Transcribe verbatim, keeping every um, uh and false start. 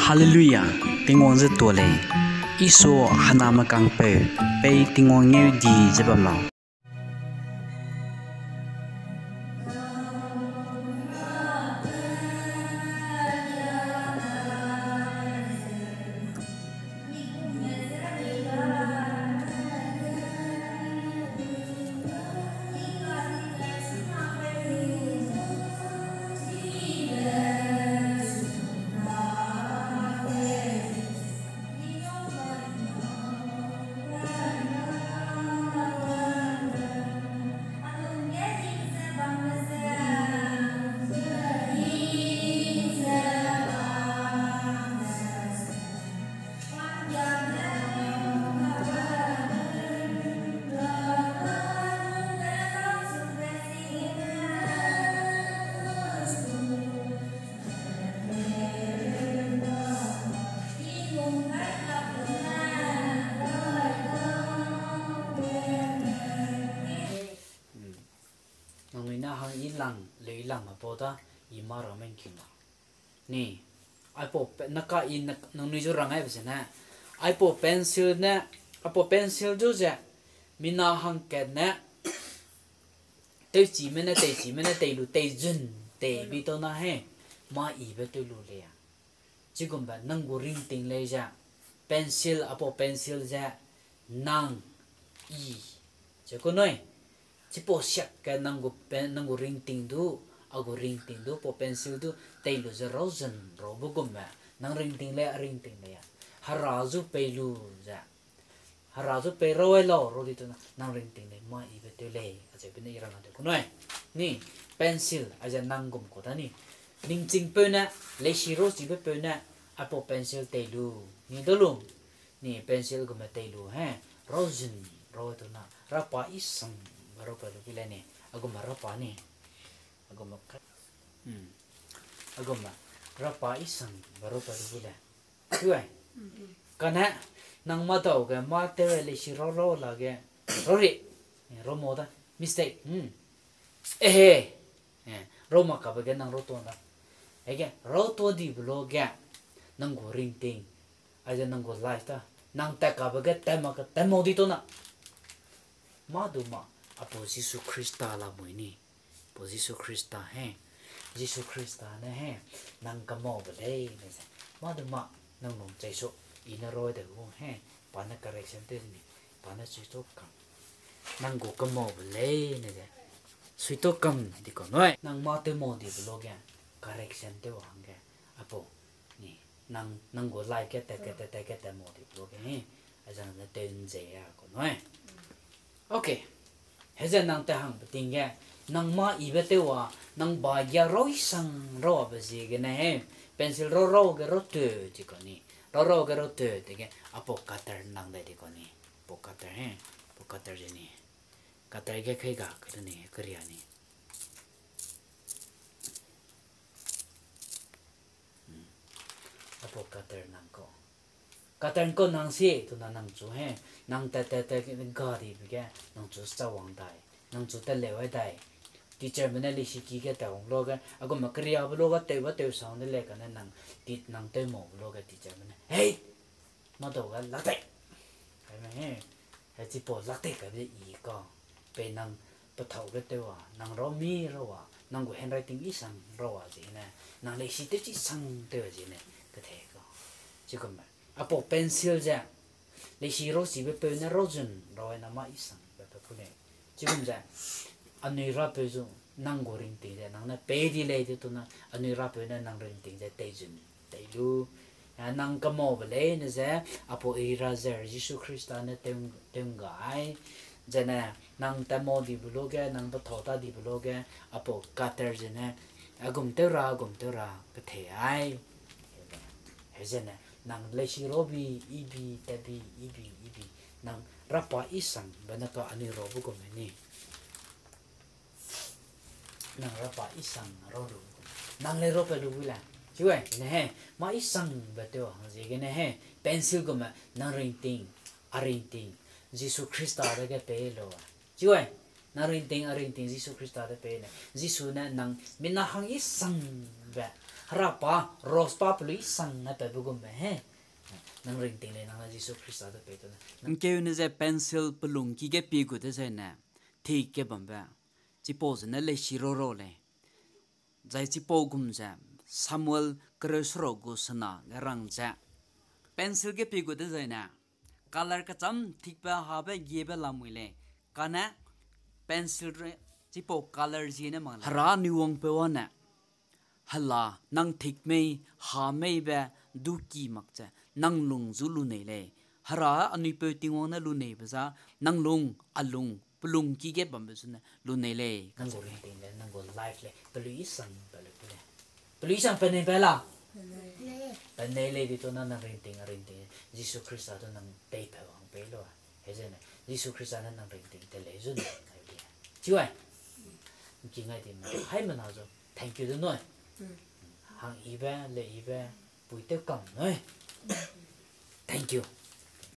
Hallelujah, Tingwang ze tuâ lei. Isua hena mekangpeu, pei Tingwang ngeu di ze bam lau. Nangnui ne hang i lang, leu i lang ma pau da, i ma ra mengking la. Ni, aipau pe-, naka i na, nangnui zu rang aibe zene, aipau pencil ne, aipau pencil du ze, mina hangkat ne, tewchime ne, teichime ne, tei lu, tei zun, tei bi tau na he, mâ ibe tew lu lei a. Chigumbe nang gu ringting lei ze, pencil, aipau pencil ze, nang, i, ze ku nui. Chipau siak ge nang gu pe-, nang gu ringting du, a gu ringting du, pau pencil du, tei lu ze rau zun raube gumbe, nang ringting lei, a ringting lei a. Hera zu pei lu ze. Hera zu pei rau ai lau, rau di tu na, nang ringting lei, mâ ibe tew lei, acheube ne i rang a tew ku nui. Ni, pencil, aize nang gum ku da ni. Ningchingpeu ne, leisi rau chibe peu ne, aipau pencil tei lu, ni da lu. Ni pencil gume tei lu he, rau zun, rau tu na, rapa i sang, ba rau pa lu ki le ni, a gume rapa ni, a gume ka-, hmm, a gume, rapa i sang, ba rau pa lu ki le. Tui. Kane, nang mâdau ge mâ tew leisi rau rau la ge, rau ri, rau mo da, mistake, hmm. Ehe, rau ma kabe ge nang rau tuâ da. Ege, rau tuâ dibe lu ge, nang gu ringting, aize nang gu life ta, nang tat kabe ge tat ma ke tat mau di tu na. Mâ du mâ, aipau Jisu Khrista lamui ni. Pau Jisu Khrista he, Jisu Khrista ne he, nang kamaube lei ne ze. Mâ du mâ, nang lung chei su, i ne rau de gu he, pa ne correction tew ni, pa ne suito kam. Nang gu kamaube lei ne ze, suito kam di kau nui. Nang mâ tew mau dibe lu ge, correction tew hangge, aipau, ni, nang, nang gu life ge tat ke tat, tat ke tat mau dibe lu ge he, azang ne tew nzei a kau nui. Okay. Heze nang tat hangbe ting ge, nang mâ ibe tew a, nang ba gia rau i sang rau abe ziegene he, pencil rau rau ge rau teu di kau ni, rau rau ge rau teu dege, aipau cutter nang dai di kau ni, pau cutter he, pau cutter ze ni, cutter ge kei ga ke du ni, keria ni. Aipau cutter nang kau. Cutter kau nang si, tu na nang chu he. Nang tat, tat, tat, ga dibe ge, nang chu chawang dai. Nang chu teleu ai dai. Teacherme ne leisi ki ge tat wang lu ge, a gume keriabe lu ge, tewbe tew sang de lei kane nang, ti-, nang tew maube lu ge teacherme ne. Hei! Mâdau ge lak tei. Kaime he. He chipau lak tei kabe i ka. Pei nang pethau ge tew a, nang rau mi rau a, nang gu handwriting i sang rau a ziegene, nang leisi tew chi sang tew a ziegene, kethei ka. Chigumbe, aipau pencil ze, leisi rau chibe peu ne rau zun rau ai na mâ i sang be pe ku lei. Chigum ze, anui rapeu zu, nang gu ringting ze, nang ne pei di lei de tu na, anui rapeu ne nang ringting ze tei zun tei lu. A, nang kamaube leine ze, aipau eraser Jisu Khrista ne tew-, tew'ngga ai. Zene, nang tat mau dibe lu ge, nang pethau ta dibe lu ge, aipau cutter zene, a gum tew ra, a gum tew ra, kethei ai. Hezene, nang leisi rau bi, i bi, tat bi, i bi, i bi, nang rapa i sang, bene ka anui raube gum ni. Nang rapa i sang rau lu. Nang lei rau pe lu wi le. Chiwe, ne he, mâ i sang be tew hang ziegene he, pencil gume, nang ringting, a ringting, Jisu Khrista dege pei lu. Chiwe, nang ringting, a ringting, Jisu Khrista de pei ne. Jisu ne nang mina hang i sang be, Hera pa, rose pa pelui sang ne pe be gum me he. Nang ringting lei nang ne Jisu Khrista de pei tu ne. Nkeune ze pencil pelung ki ge pie gu de zai ne, thik ge bambe. Chipau ze ne lei si ro ro lei. Zai chipau gum ze, Samuel kereu seruk gu sena ge rang ze. Pencil ge pie gu de zai ne. Color kecham thikbe habe giebe lamui lei. Kane pencil re chipau color zie ne mak lei. Hera anui wangpeu ane. Hela nang thik mei, ha mei be du ki mak ze, nang lung zu lu nei lei. Hera anui peu Tingwang ne lu nei be za, nang lung, a lung, pelung ki ge bambe zu ne lu nei lei. Nang gu ringting le, nang gu life le, pelui sang pe le pe le. Pelui sang pe nei pe la? Pe nei lei di tu na nang ringting, a ringting. Jisu Khrista tu nang tei pe wang pe lo. He ze ne, Jisu Khrista ne nang ringting te lei zu ne ngai di. Chiwai. Nki ngai di me, hai me na zu. Thank you de noi. Hang ibe, le ibe, pui tew kam noi. Thank you.